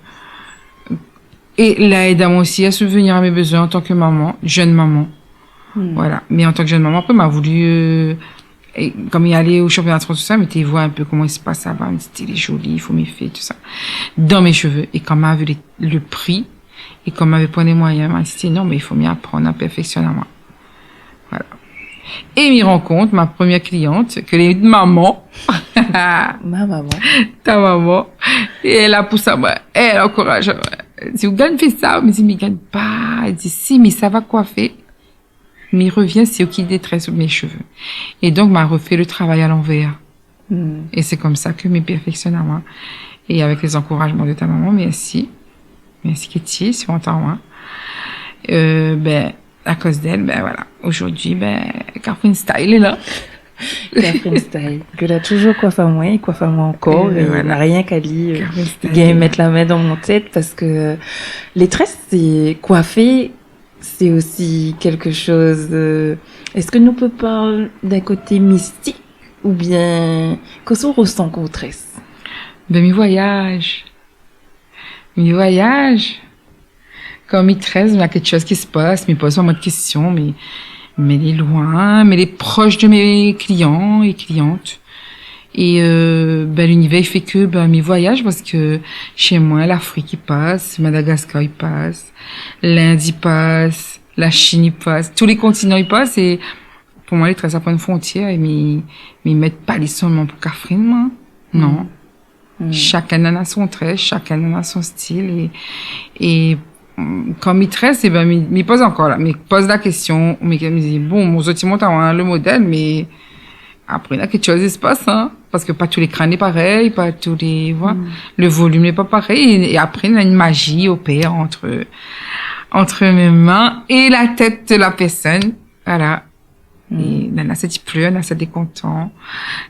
et la èd amoin aussi à subvenir à mes besoins en tant que maman, jeune maman. Hmm. Voilà. Mais en tant que jeune maman, après, ma voulu, euh, é kom mi alé o championnat de France, tout sa, mi té voi un peu comment il se passe là-bas, mi té di, lé zoli, i fo mi fé tout sa. Dans mes cheveux. Et quand ma vu les, le prix, et quand mavé pran les moyens, ma té di, non, mais il faut mieux apprendre à perfectionner amoin. Voilà. Et mi rann kont, ma première cliente, ke lé maman. Ma maman. Ta maman. Et elle a poussé amoin, elle encourage amoin. Si ou gingn fé sa, mi di, mi gingn pa. Elle dit, si, mais ça va coiffer. Mi revien, sé ou ki détrès mes cheveux. Et donc, ma refait le travail à l'envers. Hmm. Et c'est comme ça que mi perfectionne amoin. Et avec les encouragements de ta maman, merci. Merci Katie, si ou antann amoin. Euh, ben, à cause d'elle, ben voilà. Aujourd'hui, ben, Catherine Style est là. Catherine Style, ke la toujours koif amoin, i koif amoin ankor, é voilà. Na rienk ali, euh, Catherine Style, i gingn mèt la min dan mon tèt parske, euh, les tresses, c'est coiffer, c'est aussi quelque chose, euh, èske nou pé parl d'un côté mystique, oubien kosa ou resan kan ou très ? Ben, mi voyage. Mi voyage. Kan mi très, na kékshoz ki se passe, mi poz pa moin de késtion, mé, mé lé loin, mé lé prosh de mes clients et clientes. Et, euh, ben, l'univers i fé ke, ben, mi voyage parske chez moi, l'Afrique i passe, Madagascar i passe, l'Inde i passe, la Chine i passe, tous les continents i passe. Et pour moi, les tresses, ça n'a pas de frontière. Et mi, mi mèt pa li solman pou Catherine, moin. Non. Mm. Mm. Chacun en a son trait, chacun en a son style. Et, et, mm, kan mi très, eh ben, mi, mi poz ankor la, mi poz la késtion, mi, mi di, bon, mon zot i mont amoin le modèl, mé après, na kékshoz i se passe, hein, parske pa tout lé krin lé parèy, pa tout lé, voilà, le volume lé pa parèy, é, é apré, na une magie opère entre, entre mes mains et la tête de la personne. Voilà. É néna sat i plèr, néna sat lé kontan,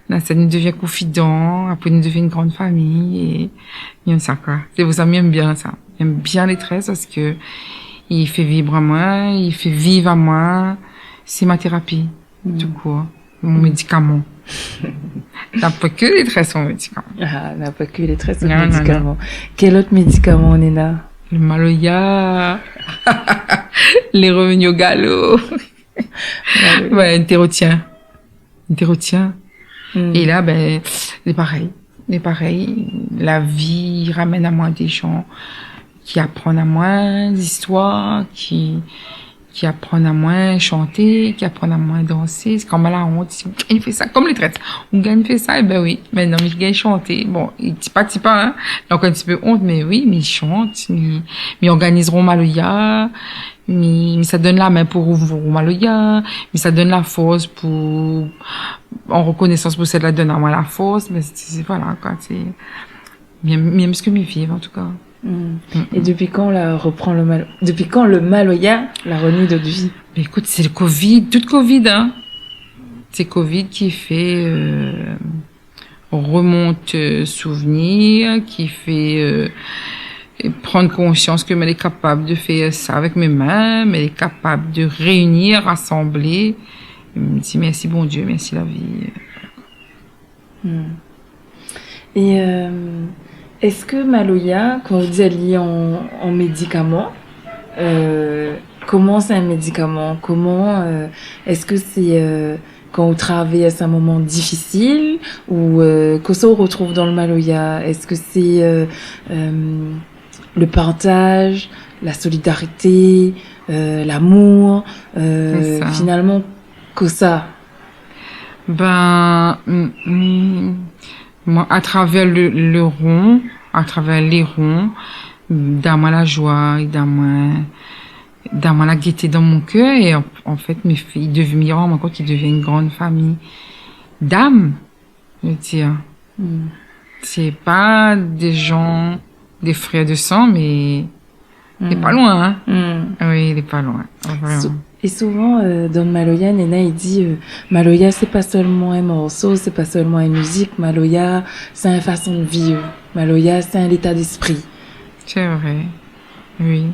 néna sat i devien konfidan, apré i devien une grande famille, é, é sa, koi. Sé pou sa mi èm bien sa. Mi èm bien les tresses parske i fé vibr amoin, i fé viv amoin. Sé ma thérapie. Mm. Tout court. Mon médicament. Na pa ke les tresses, mon médicament. Ah, na pa ke les tresses, médicament. Non, non, non. Kèl ot médikaman néna ? Le maloya. Les revenus au galop. Maloya. Ouais, i té retien. I té retien. Mm. É la, ben, lé parèy. Lé parèy. La vi i ramèn amoin des gens ki aprann amoin, des histoires ki, ki aprann amoin shanté, ki aprann amoin dansé. Sé kan moin la ont, mi gingn fé sa, kom lé trèt. Ou gingn fé sa, ében oui. Mintnan, mi gingn shanté. Bon, i tipa tipa, in. Donk, in ti pé ont, mé oui, mi shant, mi, mi organiz ron maloya, mi, mi sa donn la min pou ron maloya, mi sa donn la fors pou, an rekonésans pou sèt la donn amoin la fors, mé sé, sé, voilà, koi, sé, mi èm, mi èm sak mi viv, an tou ka. Hmm. Mm, mm. É dopi kan la repran le mal-, dopi kan le maloya la reni dot vi ? Mé ékout, sé le covid, tout covid, in. Sé covid ki fé, euh, remont, euh, souvenir, ki fé, euh, pran konsians ke mi lé kapab de fé sa avèk mé min, mi lé kapab de réinir, rasanblé. Mi di mèrsi Bondié, mèrsi la vi. Hmm. É, euh, èske maloya, kan ou di ali an, an médikaman, euh, koman sé in médikaman ? Koman, euh, èske sé, euh, kan ou travèrs in moman difisil, ou, euh, kosa ou retrouv dan le maloya ? Èske sé, euh, euh, le partaz, la solidarité, euh, lamour, euh, sé sa. Finalman, kosa ? Ben, mm, mm, moin, atravèr le, le ron, atravèr lé ron, i donn amoin la joi, i donn amoin, i donn amoin la gété dan mon kèr, é an, an fèt, mi fé, i dev-, mi rann amoin kont i devien in gran fami d'am. Mi di, in. Hmm. Sé pa dé jan, dé frèr de san, mé lé pa loin, in. Hmm. Oui, lé pa loin, vréman. Sou-, é souvan, euh, dan le maloya, néna i di, euh, maloya, sé pa sèlman in morso, sé pa sèlman in mizik. Maloya, sé in fason de viv. Maloya, sé in léta d'lèspri. Sé vré, oui.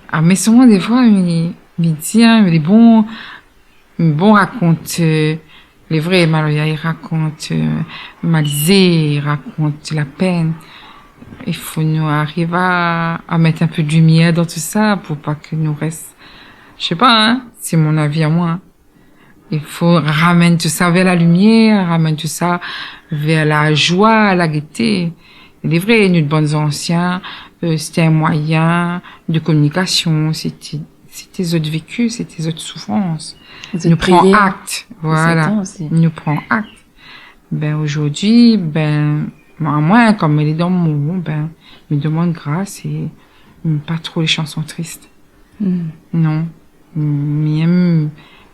Ah, mé souvan, défoi, mi, mi di, in, mé lé bon, Bon, rakont, euh, lé vré maloya, i rakont, euh, malizé, i rakont la pèn. I fo nou ariv a, a mèt in pé de limièr dan tout sa pou pa ke nou rès, mi sé pa, in, sé mon avi amoin, in. I fo ramenn tout sa vèr la limièr, ramenn tout sa vèr la joi, la gété. Lé vré, nout bann zansien, euh, sété in moiyin de kominikasion, sété Sété zot véki, sété zot soufrans. Zot prièr. Nou pran akt, voilà. Sé sa osi. Nou pran akt. Ben, ojourdui, ben, moin, moin, kom mi lé dan mon ron, ben, mi demann gras é, mm, pa tro lé shanson tris. Hmm. Non. Mi èm,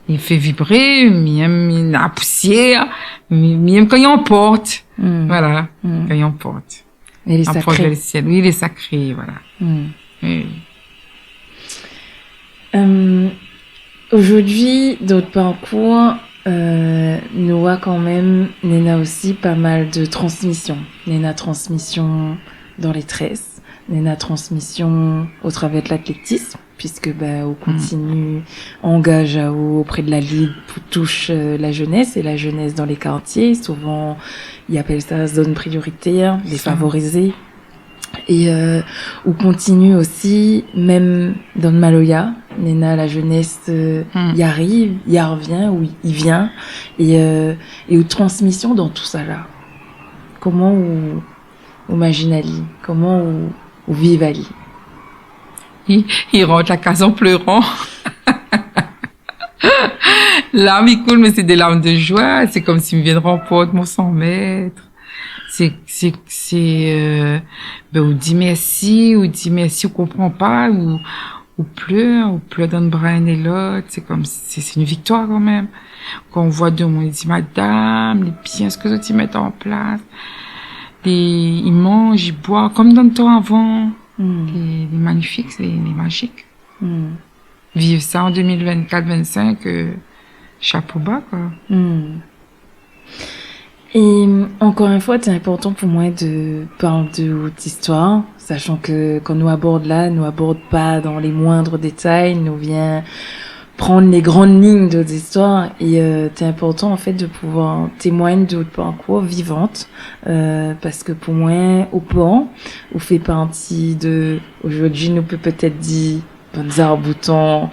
i fé vibré, mi èm, i na pousièr, mi, mi èm kan i anport. Hmm. Voilà, hmm, kan i anport. É lé sakré. Anport vèr le sièl. Oui, lé sakré, voilà. Hmm. Oui. Euh, ojourdui, dan out parkour, euh, nou voi kan mèm, néna osi pa mal de transmision. Néna transmision dan lé très, néna transmision o travèr de l'atlétism, puisque, ben, ou kontinié angaz aou opré de la lig pou toush, euh, la jeunesse, é la jeunesse dan lé kartié, souvan, i apèl sa zone prioritaire, défavorisée. É, euh, ou kontinié osi, mèm dan le maloya, néna la jeunesse, euh, i ariv, i arvien, ou i vien, é, euh, é out transmision dan tout sa la. Koman ou, ou imazine ali ? Koman ou, ou viv ali ? I, i rant la kaz an pleuran. Larm i koul, mé sé dé larm de joi. Sé kom si mi vien de ranport mon san mèt. Sé, sé, sé, euh, ben, ou di mèrsi, ou di mèrsi, ou konpran pa, ou, ou plèr, ou plèr dan le bra inn é lot. Sé kom si, sé, sé in viktoir kan mèm. Kan ou voi domoun, i di, madam, lé bien sak zot i mèt an plas. Lé, i manz, i boi, kom dan le tan avan. Hmm. É lé magnifik, lé, lé mazik. Hmm. Viv sa an deux mille vingt-quatre vingt-cinq, euh, chapo ba, koi. Hmm. É, ankor in foi, té inportan pou moin de parl de out zistoir, sashan ke kan nou abord la, nou abord pa dan lé moindre détay, nou vien pran lé grann lign de out zistoir. É, euh, té inportan, an fèt, de pouvoir témoign de out parkour vivant, euh, parske pou moin, o Por, ou fé parti de, ojourdui, nou pé pétèt di, bann zarboutan,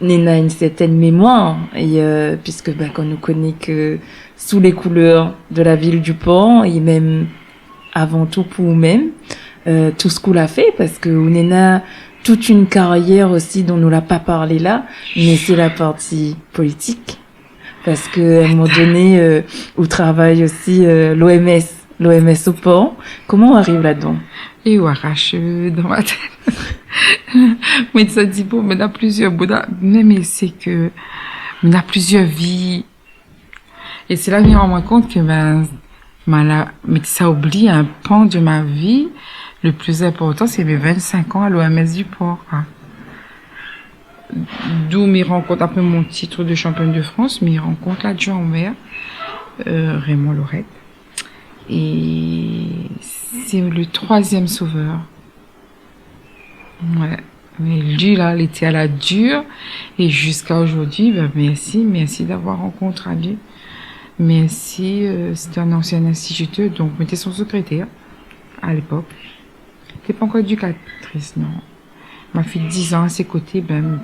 néna in sèrtèn mémoir, é, euh, puisque, ben, kan nou koné ke sou lé koulèr de la vil du Por, é mèm avan tou pou ou mèm, euh, tout sak ou la fé, parske ou néna Tout une carrière aussi dont nou la pa parlé la, mé sé la parti politik. Parske a in moman doné, euh, ou travay osi, euh, l'O M S, l'O M S o Por. Koman ou ariv ladan ? É ou arash, euh, dan ma tèt. Mé sa di, bon, mé na plizièr bout, mé, mé sé ke, mé na plizièr vi. É sé la mi rann amoin kont ke, bin, ma la, mé sa oubli in pan de ma vi. Le pli inportan, sé mé vinn-sink an a l'O M S du Port, koi. D'où mi rankont, apré mon tit de championne de France, mi rankont l'adjoint au maire, euh, Raymond Laurette. É sé le troizièm sovèr. Ouais. Mé li la, li lété a la dir. É ziska zordi, bin, mèrsi, mèrsi d'avoir rankont ali. Mèrsi, euh, sété in ansien institutèr, donk mi lété son sekrétèr a lépok. Té pa ankor édikatris, non. Ma fé diz an a sé koté, bin,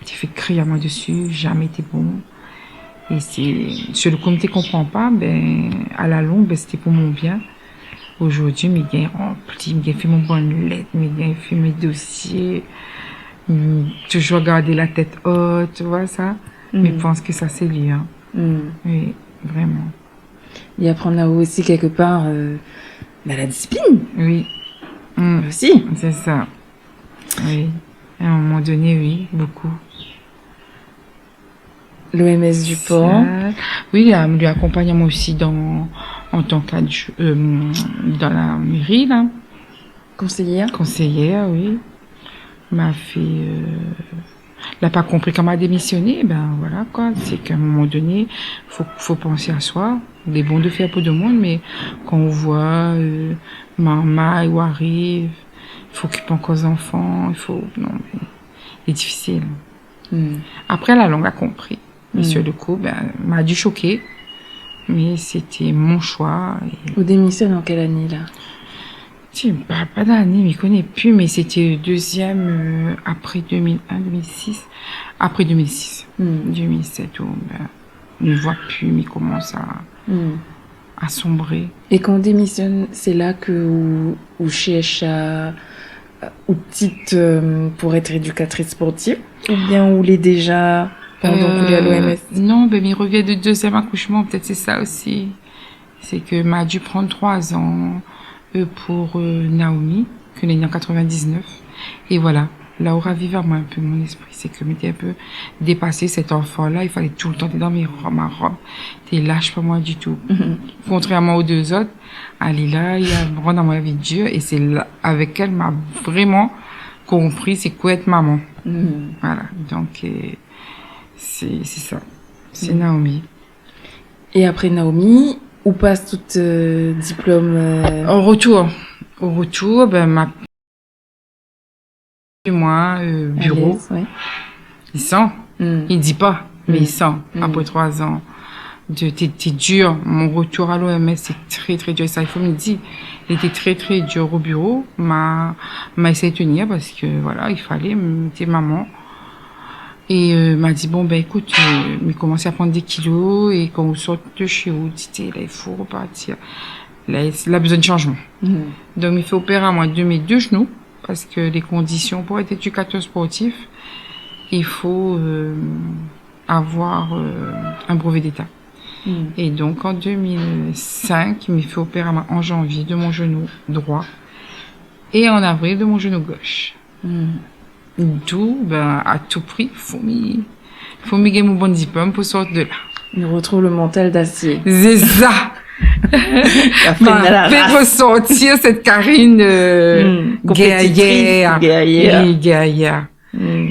té fé kriy amoin dési, zamé té bon. É sé, sir le kou, mi té konpran pa, bin, a la long, bin, sété pou mon bien. Zordi, mi gingn ranpli, mi gingn fé mon bann lèt, mi gingn fé mé dosié, mi touzour gard la tèt o, tu vois sa. Mi pans ke sa, sé li, in. Oui, vréman. Li aprann aou osi kèk par, euh, bin, la disiplin. Oui. Osi. Sé sa. Oui. A in moman doné, oui, bokou. L'O M S du Port. Sa, oui, li la, li akonpagn amoin osi dan, an tan k'adj-, euh, dan la méri, la. Konséyèr. Konséyèr, oui. Ma fé, euh, la pa konpri kan ma démisioné, bin voilà, koi. Sé k'a in moman doné, fo, fo pansé a soi. Lé bon de fèr pou demoun, mé kan ou voi, euh, marmay ou ariv, fo okip ankor zanfan, i fo, non, mé lé difisil. Apré, a la long, la konpri. Mé sir le kou, bin, ma di shoké, mé sété mon shoi. Ou démisionn an kèl ané, la ? Ti, pa, pa d'ané, mi koné pi, mé sété le dezièm, euh, apré deux mille un, deux mille six. Apré deux mille six. Deux mille sept, ou, bin, mi voi pi, mi komans a, a sonbré. É kan ou démisionn, sé la ke ou, ou shèrsh a, ou tit, euh, pou èt édikatris sportiv, oubien ou lé déza pandan ke ou lé a l'O M S ? Euh, non, bin, mi revien de dezièm akousman, pétèt sé sa osi. Sé ke ma di pran troi zan, euh, pou, euh, Naomi, ke lé né an quatre-vingt-dix-neuf. É voilà, la ou raviv amoin in pé mon éspri. Sé ke mi té in pé dépasé sèt anfan-la, i falé toultan té dan mé rob, ma rob té lash pa moin ditou. Kontrèrman o dé zot, ali la, li la rann amoin la vi dir, é sé la, avèk èl, ma vréman konpri sé koi èt maman. Voilà, donk, euh, sé, sé sa. Sé Naomi. É apré Naomi, ou pas tout, euh, diplom, euh, o retour. O retour, bin, ma moin, euh, biro. Alèz, ouais. I san. I di pa, mé i san. Apré troi zan de, té, té dir. Mon retour a l'O M S, sé trè, trè dir. Sa, i fo mi di, lété trè, trè dir o biro. Ma, ma éséy tenir parske, voilà, i falé, mi té maman. É, euh, ma di, bon, bin, ékout, euh, mi komans a pran dé kilo, é kan ou sort de shé ou, ou di, té, la, i fo repartir. La, la bezoin de shanjman. Donk, mi fé opèr amoin de mé dé zhenou, parske lé kondision pou èt édikatèr sportif, i fo, euh, avoir, euh, in brevé d'éta. É donk, an deux mille cinq, mi fé opèr amoin an janvié de mon zhenou droi é an avril de mon zhenou gosh. D'où, bin, a tou pri, fo mi, fo mi gingn mon bann diplom pou sort de la. Mi retrouv le mantal d'acier. Sé sa. Karine a la ras. Ma fé resortir sèt Karine, euh, konpétitris, guerrière. Guerrière. Oui, guerrière.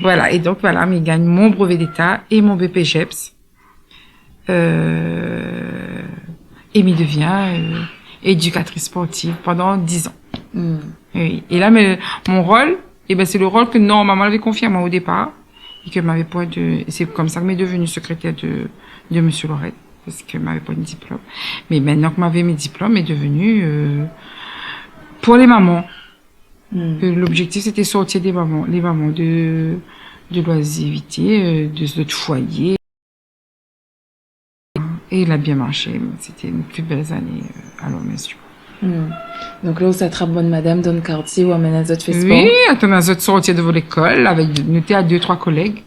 Voilà, é donk, voilà, mi gingn mon brevé d'éta é mon BPGEPS. Euh, é mi devien, euh, édikatris sportiv pandan diz an. Oui. É la, mé mon rol, é bin, sé le rol ke normalman, lavé konfié amoin o dépar, é ke mavé poin de, é sé konmsa ke mi lé devenu sekrétèr de, de Monsieur Laurette, parske mavé poin de diplom. Mé mintnan ke mavé mon diplom, lé devenu, euh, pou lé maman. Euh, lobjéktif, sété sortir dé maman, lé maman de, de loizivité, euh, de, de foyer. É la bien marshé, sété in pli bèl zané, euh, a l'O M S du Port. Hmm. Donk la, ou sa trap bann madam dan kartié, ou amenn azot fé spor ? Oui, atann azot sorti dovan lékol, avèk, nou té a dé, troi kolèg.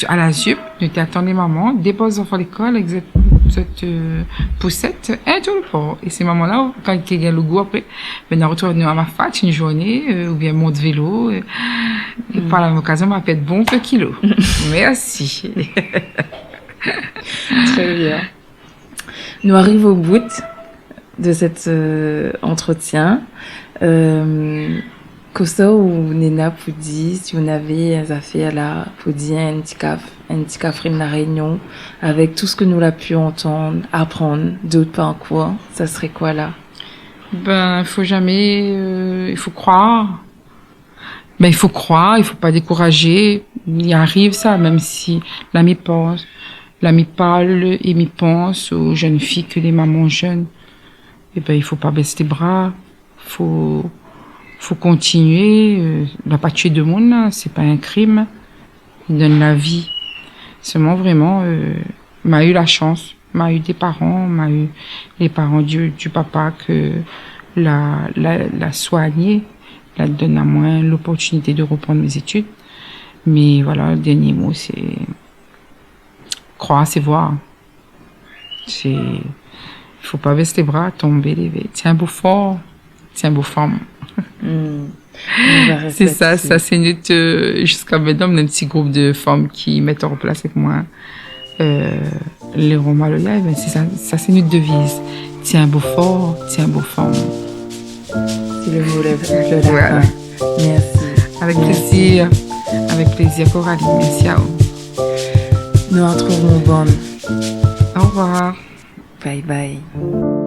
A la ZUP, nou té atann lé momon, dépoz zanfan lékol, avèk zot, zot, euh, pousèt, in tour le por. É sé momon-la, kan té gingn lo gou apré, bin, nou artourn a Mafate in zourné, euh, oubien mont vélo, euh, é par la mèm okazion, ma pèrd bonpé kilo. Mèrsi. Très bien. Nou ariv o bout de sèt, euh, antretien. Euh, kosa ou néna pou di, si ou navé in zafèr la pou di in ti kaf, in ti kafrine La Rényon, avèk tout sak nou la pi antann, aprann de out parkour, sa sré koi la ? Bin, fo zamé, euh, i fo kroir. Bin, i fo kroir, i fo pa dékourazé. I ariv sa, mèm si la mi pans, la mi parl é mi pans o jenn fi ke lé momon jenn. É bin, i fo pa bès lé bra. Fo, fo kontinié. Euh, la pa tié demoun, la, sé pa in krim. I donn la vi. Sèlman, vréman, euh, ma u la shans. Ma u dé paran, ma u lé paran du, du papa ke la, la, la soigné, la donn amoin loportinité de reprann mé zétid. Mé voilà, lo dernié mo, sé kroir sé voir. Sé, i fo pa bès lé bra, tonbé, lévé. Tienbo for, tienbo ferm. Hmm. Nou va rès la-dsi. Sé sa, sa sé nout, euh, ziska mintnan, nout ti group de fanm ki mèt an plas avèk moin, euh, lé Roma Loyal, bin, sé sa, sa sé nout deviz. Tienbo for, tienbo ferm. Sé le mo, le, le la fin. Voilà. Mèrsi. Avèk plézir. Mèrsi. Avèk plézir, Coralie. Mèrsi aou. Nou artrouv, mon bann. Au revoir. Bye bye.